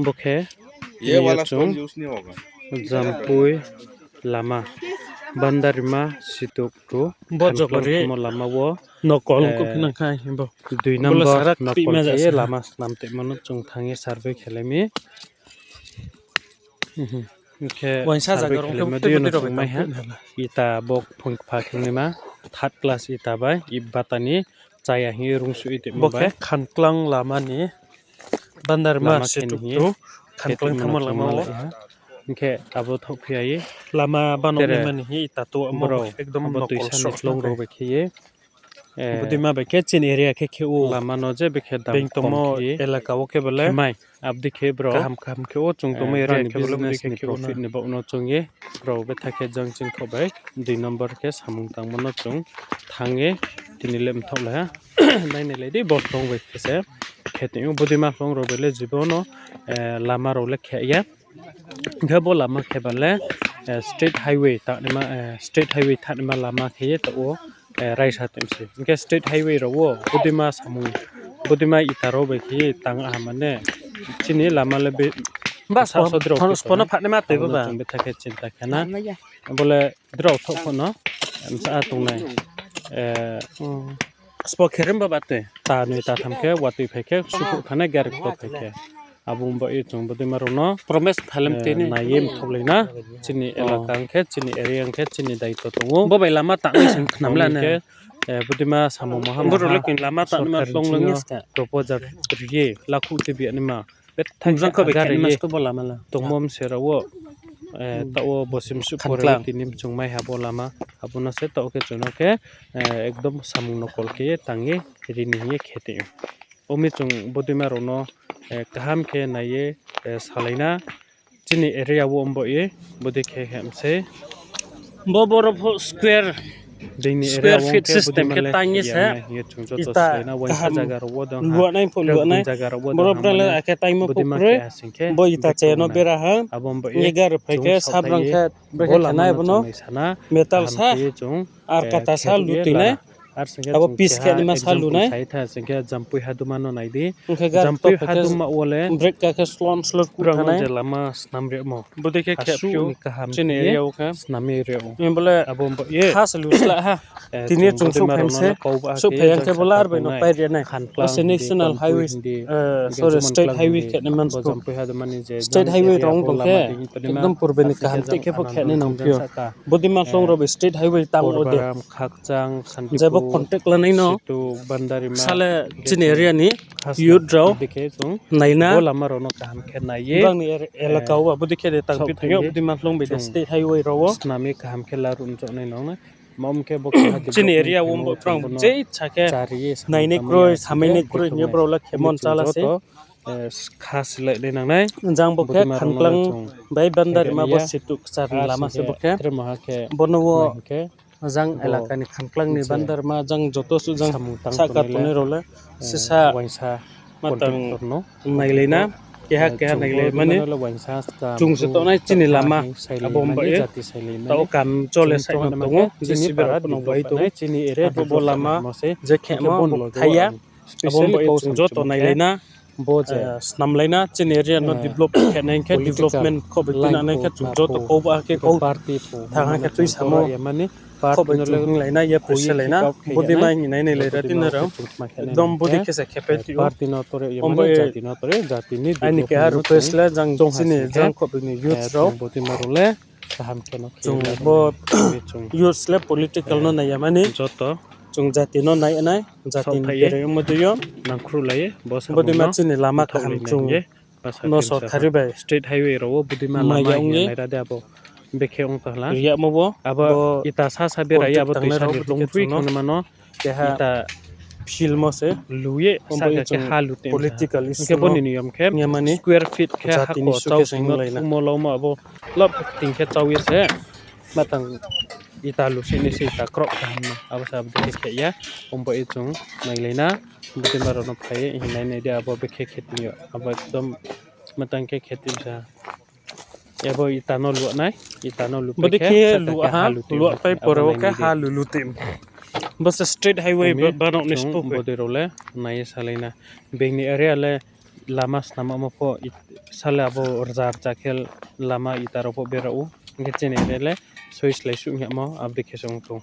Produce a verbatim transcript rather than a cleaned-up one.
Bo khe ye wala chung Jampui lama, Bandarima Situk to Bo Khanklong jogori tongmo lama wo, nokol eh, khe nang khai bo. Dui number nokol khe ye lama snam tongmo no chung thanng ye survey khelai mi. Hing khe waisa survey khelai ma dei yo no chung mai ha. Ita bo phung kpha khe naima, third class ita bai, ib bata ni chaya hing ye rungsuh ye tongmo bai. Bo khe Khanklang lama ni Bandarima Situk to Khanklang thanngmo lama wo. Hing khe abo thaoh phi ya ye. Lama bano tere mani hing ye ita to amo brao ekdom abo nokol tuisa ni sroh slong rao bai khe ye. Bodei ma bai khe chini area khe khe ou. Lama no je bekhe dam being tongmo elaka wo khe bole mai. Abdei khe brao kaham kaham khe ou, chung tongmo area khe bole business ni profit ni baoh no chung ye brao betha khe jang chingkhaoh bai dui number khe samung tangmo no chung thanng ye tini le mthaoh lai ha. Nainai lai di bo slong bai khe se khe tong ou, bodei ma slong rao bai le jibo no lama rao le khe ya. Hing khe bo lama khe ba le state highway thanngnaima lama khe ye taoh wo raisa tong se. Hing khe state highway rao wo bodei ma samung, bodei ma ita rao bai khe ye tang aha mane chini lama le be ba sa sodrao spo no phatnaima tei bo ba chung betha khe chinta khe na. Bo le drao thaoh pho no msa tongnai. Spo khe rim ba ba tei tanoi tatham khe watoi phai khe sukuh thanai gari kto phai khe. Abo ong ba ye chung bodei ma rao no promise phalem tini nai ye mthaoh lai na. Chini elaka ong khe, chini area ong khe, chini daito tong ou. Bo bai lama tangnai sing khnam la ne. Bodei ma samung maha maha. Boro le kini lama tangnai ma sorkar tong le ngi ska proposal ri ye lakhuh khe bia naima. Betha jang khe khe bai gar khe ye ma sto bo lama la tongmo mse rao wo. Taoh wo bosi msuh pore tini chung mai ha bo lama. Abo no se taoh khe chung no khe ekdom samung nokol khe ye tang ye ri ni hing ye khe tong ou. Omi chung bodei ma rao no kaham khe nai ye salai na. Chini area wo ong ba ye bodei khe hem se. Bo boro pho square, being ni area square wo feet system khe tang ye se hing ye chung joto ita slái na, waisa kaham zaga rao wo dong ha, luanai pho luanai. Zaga rao wo boro dong ha brang le mane akhe taimo bodei ma pho kroi. Khe ha sing khe bo ita bikhe chaya no bera ha. Abo ong ba ye ye gar phai chung khe saoh sabrang phai ye khe brekhe bo lama khanai no bo no chung nai sa na. Metal kaham sa khe ye chung ar kata sa khe lu ye tui nai. Abo piece khe naima sa lu nai. Sai tha sing khe Jampui haduma no nai di. Hing khe gar Jampui haduma wo le brake ka khe slom slot ku brang thanai je lama snam rimo. Bodei khe khe asuh ni kaham chini area wo khe snam ye ri ou. Hing bo le abo ong ba ye ha se lu sla ha. Tini chung chung bodei ma rao no se kau ba ha khe phai yang khe bo lar bai no pai ri nai. Khanklang se national highway, sorry, state highway khe naima bo Jampui haduma ni je state highway rao ong tong khe ekdom purbe ni kaham tei khe pho khe nai nang phi ou. Bodei ma slong rao bai state highway tang wo de. Khakchang, Santipu, jebo contact lanai no Situ, Bandarima, sa le chini area ni youth rao nai na. Bo lama rao no kaham khe nai ye brang ni elaka wo bodei khe de tang phi tong ou, bodei ma slong bai de state highway rao wo snam ye kaham khe laruh mchouh nai nang na. Chini area wo bo brang je sa khe nainai kroi, samainai kroi hing ye brao le khemon chala se. Kha silai nai nang nai. Jang bo khe Khanklang bai Bandarima bo Situ kchar ni lama se bo khe. Bono wo jang elaka ni Khanklang ni Bandarima jang joto suh jang sahka tongnai rao le sisa ma tang nailai na. Keha keha nailai mani chung se tongnai chini lama. Abo ong ba ye taoh wo kam chole saima tong ou, JCB rao pho no bai tong ou. Abo bo lama je khemo bo thai ya. Abo ong ba ye chung joto nailai na, snamlai na, chini area no develop khe nai khe development kho bai tuinang nai khe chung joto kau ba khe kau thanng ha khe tuisamo kho bai chung hinglai na, ye phuiselai na. Bodei ma hing nainai lai ra tini rao. Ekdom bodei khe se khe pai tui ou. Abo ye aini keha request le jang chini jang kho bai ni youth rao. Chung bo youth le political no nai ya mani. Chung jati no nai nai, jati ni berai ongmo dei yo. Bodei ma chini lama kaham chung no sorkari bai state highway rao wo bodei ma lama ya ong ye nai ra de abo bekhe ong tong la. Riyamo bo abo ita sa sa berai abo tuisa ni longphi khangnaima no keha ita field mo se lu ye sa khe ha lu tei political issue khe bo ni niyom khe square feet khe hako chau sing no thungmo laumo abo lap kting khe chau ye se. Ma tang ita lu sini se ita kroh kaham no abo se abo dei khe khe ya. Ong ba ye chung nailai na, bodei ma rao no phai ye hing nai nai di abo bekhe khe tong yo abo ekdom ma tang khe khe tong sa. Abo ita no luah nai, ita no lu bodei khe luah ha, luah pai pore wo khe ha lu lu tei. Bo se state highway ba rao ni spo bodei rao le nai ye salai na. Being ni area le lama snamamo pho, sale abo rza rza khe lama ita rao pho bera ou. Hing khe chini area le soi slái suh hingmo abo dei khe se ong tong.